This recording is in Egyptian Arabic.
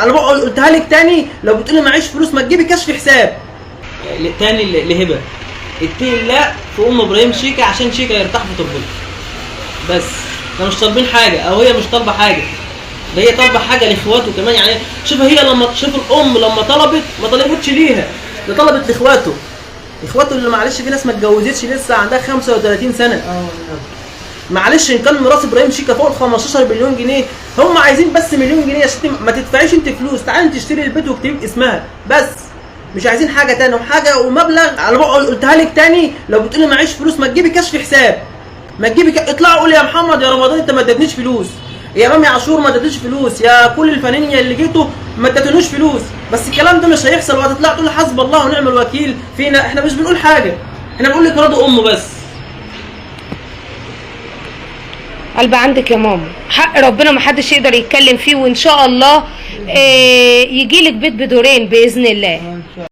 انا بقول قلتها لك تاني، لو بتقولي معيش فلوس ما تجيبي كشف حساب تاني لهبه. اتقي الله في ام ابراهيم شيكا عشان شيكا يرتاح في تربته. بس احنا مش طالبين حاجة، او هي مش طالبه حاجة، ده هي طالبه حاجة لاخواته كمان. يعني شوف هي لما شوف الام لما طلبت ما طلبتش ليها، ده طلبت لاخواته، اخواته اللي معلش في ناس ما اتجوزتش لسه عندها 35 سنة. معلش ان كان ميراث ابراهيم شيكا فوق ال 15 مليون جنيه، هم عايزين بس مليون جنيه يا ستي، ما تدفعيش انت فلوس، تعالي انت تشتري البيت واكتبي باسمها بس، مش عايزين حاجة تاني وحاجه ومبلغ. انا بقول قلتها لك تاني، لو بتقولي معيش فلوس ما تجيبي كشف حساب، ما تجيبي اطلعوا قولي يا محمد يا رمضان انت ما ادتنيش فلوس، يا رامي عاشور ما ادتنيش فلوس، يا كل الفنانين اللي جيتوا ما ادتونوش فلوس. بس الكلام ده مش هيحصل، وهتطلع تقول حسب الله ونعم الوكيل فينا. احنا مش بنقول حاجة، احنا بنقول لك راضوا امه بس. قلب عندك يا ماما، حق ربنا ما حدش يقدر يتكلم فيه، وان شاء الله يجيلك بيت بدورين باذن الله.